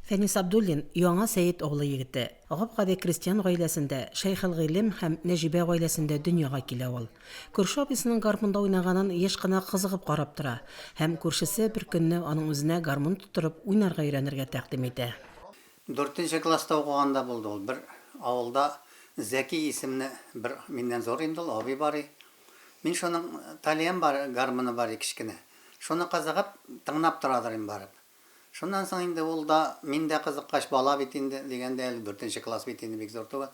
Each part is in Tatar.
Фәнис Абдуллин, Яңа Сәет авылы егете. Гап-гади крестьян гаиләсендә, Шәйхелгыйлем һәм Нәҗибә гаиләсендә дөньяга килә ул. Күрше абыйсының гармунда уйнаганын еш кына кызыгып карап тора һәм күршесе бер көнне аның үзенә гармун тоттырып уйнарга өйрәнергә тәкъдим итә. Дүртенче класста укыганда булды ул. Бер авылда Зәки исемле бер миннән зур инде ул, абый бар и. Мин шуның тальян бар, гармуны бар и кечкенә. Шуны кызыгып, тыңнап торадыр инде барып. Шуннан соң инде ул да, мин дә кызыккач, бала бит инде, дигәндәй, әле дүртенче класс бит инде, бик зур түгел.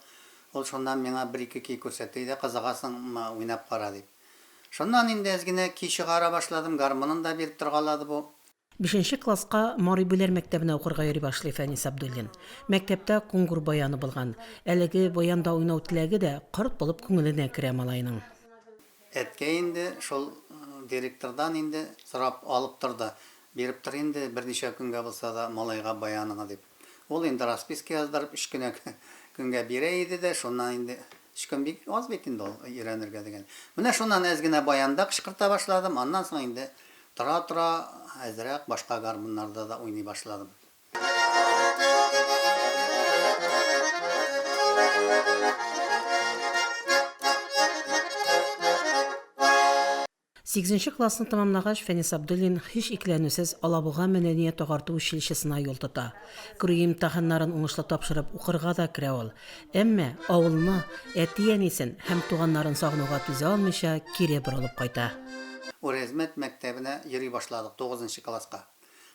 Ул шуннан миңа бер-ике көй күрсәтте, әйдә, кызыгасыңмы, уйнап кара, дип. Шуннан инде әз генә көй чыгара башладым, гармунын да биреп торгалады бу. Бишенче класска Мари Бүләр мәктәбенә укырга йөри башлый Фәнис Абдуллин. Мәктәптә кунгур баяны булган. Әлеге баянда уйнау теләге дә корт булып күңеленә керә малайның. Әткәй инде шул директордан инде сорап алып торды, Биреп тор инде, берничә көнгә булса да малайга баяныңы, дип. Ул инде расписка яздырып, өч кенә көнгә бирә иде дә, шуннан инде, өч көн бик аз бит инде ул өйрәнергә дигән. Менә шуннан әз генә баянда кычкырта башладым, аннан соң инде тора-тора әзрәк башка гармуннарда да уйный башладым. Сигезенче классны тәмамлагач, Фәнис Абдуллин һич икеләнүсез Алабуга мәдәният-агарту училищесына юл тота. Керү имтиханнарын уңышлы тапшырып, укырга да керә ул. Әмма авылны, әти-әнисен һәм туганнарын сагынуга түзә алмыйча, кире борылып кайта. Үрәзмәт мәктәбенә йөри башладык, тугызынчы класска.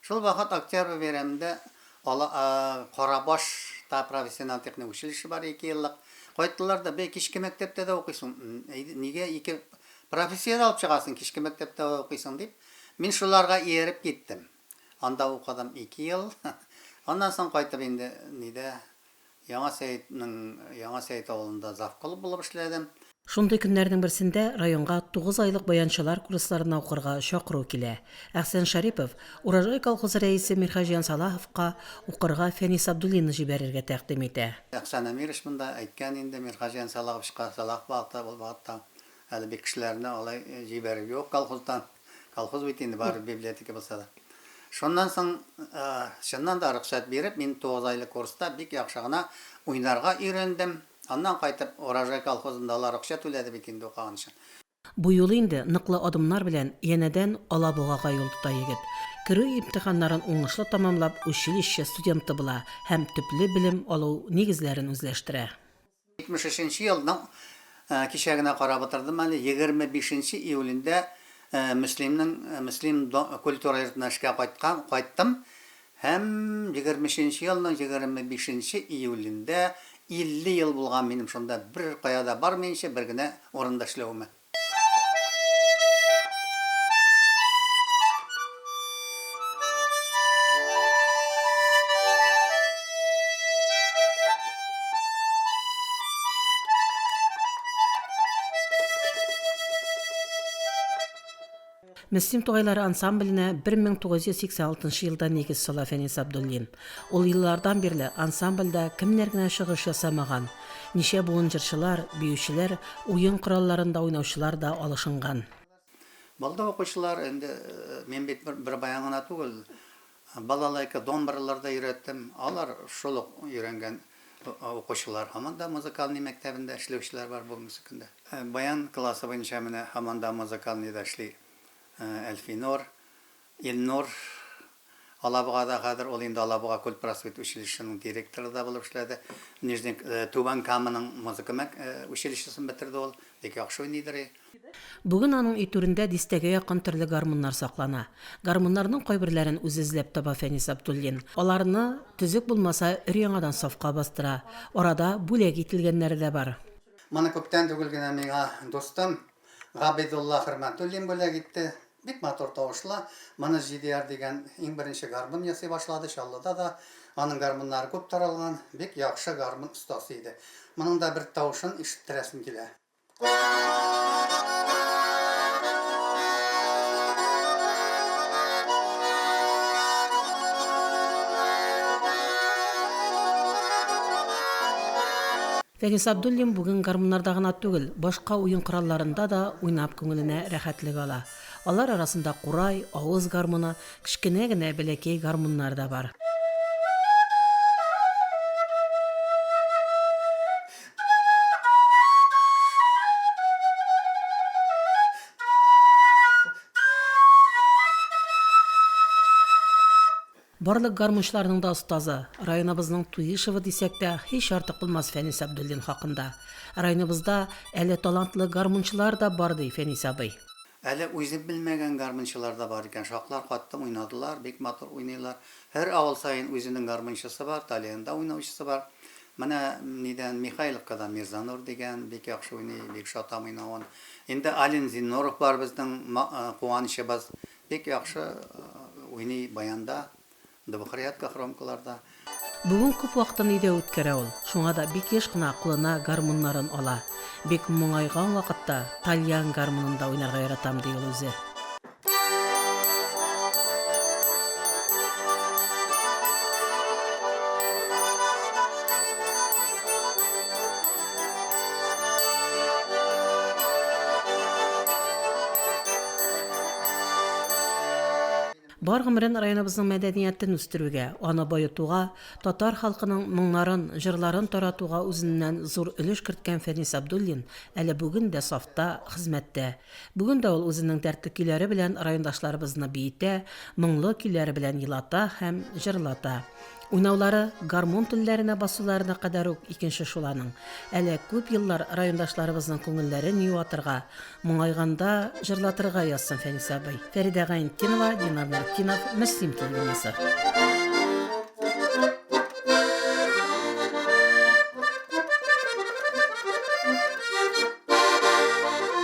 Шул вакыт Октябрь бәйрәмендә Ала Карабаш та профессиональ техник училище бар икееллык. Кайттылар да, бәй, кичке мәктәптә дә укыйсың, әйдә, нигә ике профессия дә алып чыгасың, кичке мәктәптә дә укыйсың, дип, мин шуларга ияреп киттем. Анда укыдым ике ел. Аннан соң кайтып инде нидә, Яңа Сәетнең Яңа Сәет авылында завклуб булып эшләдем. Шундый көннәрнең берсендә районга тугыз айлык баянчылар курсларына укырга чакыру килә. Әхсән Шәрипов Урожай колхозы рәисе Мирхаҗиян Салаховка укырга Фәнис Абдуллинны җибәрергә тәкъдим итә. Әхсән Әмирович монда әйткән инде Мирхаҗиян Салаховичка, Салахов вакыты ул вакытта әле бик кешеләрне алай җибәрү юк колхоздан. Колхоз бит инде, барыбер библиотека булса да. Шуннан соң, чыннан да рөхсәт биреп, мин тугыз айлык курста бик яхшы гына уйнарга өйрәндем. Аннан кайтып, Урожай колхозында алар акча түләде бит инде укыган өчен. Бу юлы инде ныклы адымнар белән янәдән Алабугага юл тота егет. Керү имтиханнарын уңышлы тәмамлап, училище студенты була һәм төпле белем алу нигезләрен үзләштерә. 73 нче елның, кичә генә карап утырдым әле, 25 нче июлендә Мөслимнең Мөслим культура йортына эшкә кайткан, кайттым һәм 23 нче елның 25 нче июлендә 50 ел булган минем шунда беркая да бармыенча бер генә урында эшләвемә. Мөслим тугайлары ансамбленә 1986 елда нигез сала Фәнис Абдуллин. Ул еллардан бирле ансамбльдә кемнәр генә чыгыш ясамаган. Ничә буын җырчылар, биючеләр, уен коралларында уйнаучылар да алышынган. Балда укучылар, инде мин бит бер баян гына түгел, балалайка, домбралар да өйрәттем. Алар шул ук өйрәнгән укучылар һаман да музыкальный мәктәбендә эшләүчеләр бар бүгенге көндә. Баян классы буенча менә һаман да музыкальныйда эшли Әлфинур. Илнур Алабугада хәзер, ул инде Алабуга культпросвет училищесының директоры да булып эшләде. Нижний Түбән Каманың музыка мәк училищесын бетерде ул, бик яхшы уйныйдыр и. Бүген аның өй түрендә дистәгә якын төрле гармуннар саклана. Гармуннарның кайберләрен үзе эзләп таба Фәнис Абдуллин. Аларны, төзек булмаса, өр-яңадан сафка бастыра. Арада бүләк ителгәннәре дә бар. Моны күптән түгел генә миңа дустым Габидулла Хөрмәтуллин бүләк итте. Бик матур тавышлы. Моны GDR дигән иң беренче гармун ясый башлады. Чаллыда да аның гармуннары күп таралган. Бик яхшы гармун остасы иде. Моның да бер тавышын ишеттерәсем килә. Фәнис Абдуллин бүген гармуннарда гына түгел, башка уен коралларында да уйнап күңеленә рәхәтлек ала. Алар арасында курай, авыз гармуны, кечкенә генә бәләкәй гармуннар да бар. Барлык гармунчыларның да остазы, районыбызның Туишевы дисәк тә, һич артык булмас Фәнис Абдуллин хакында. Районыбызда әле талантлы гармунчылар да бар, ди Фәнис абый. Әле үзем белмәгән гармунчылар да бар икән. Шаклар каттым, уйнадылар, бик матур уйныйлар. Һәр авыл саен үзенең гармунчысы бар, тальянда уйнаучысы бар. Менә нидән, Михайловкадан Мирзанур дигән, бик яхшы уйный, бик ошатам уйнавын. Инде Алин Зиннуров бар безнең куанычыбыз. Бик яхшы уйный баянда, двухрядка, хромкаларда. Бүген күп вакытын өйдә үткәрә ул, шуңа да бик еш кына кулына гармуннарын ала. Бик моңайган вакытта тальян гармунында уйнарга яратам, ди ул үзе. Бар гомерен районыбызның мәдәниятен үстерүгә, аны баетуга, татар халкының моңнарын, җырларын таратуга үзеннән зур өлеш керткән Фәнис Абдуллин әле бүген дә сафта, хезмәттә. Бүген дә ул үзенең дәртле көйләре белән райондашларыбызны биетә, моңлы көйләре белән елата һәм җырлата. Уйнаулары, гармун телләренә басуларына кадәр үк икенче шул аның. Әле күп еллар райондашларыбызның күңелләрен юатырга, моңайганда җырлатырга язсын Фәнис абый. Фәридә Гайнетдинова, Динар Нуретдинов, Мөслим телевидениесе.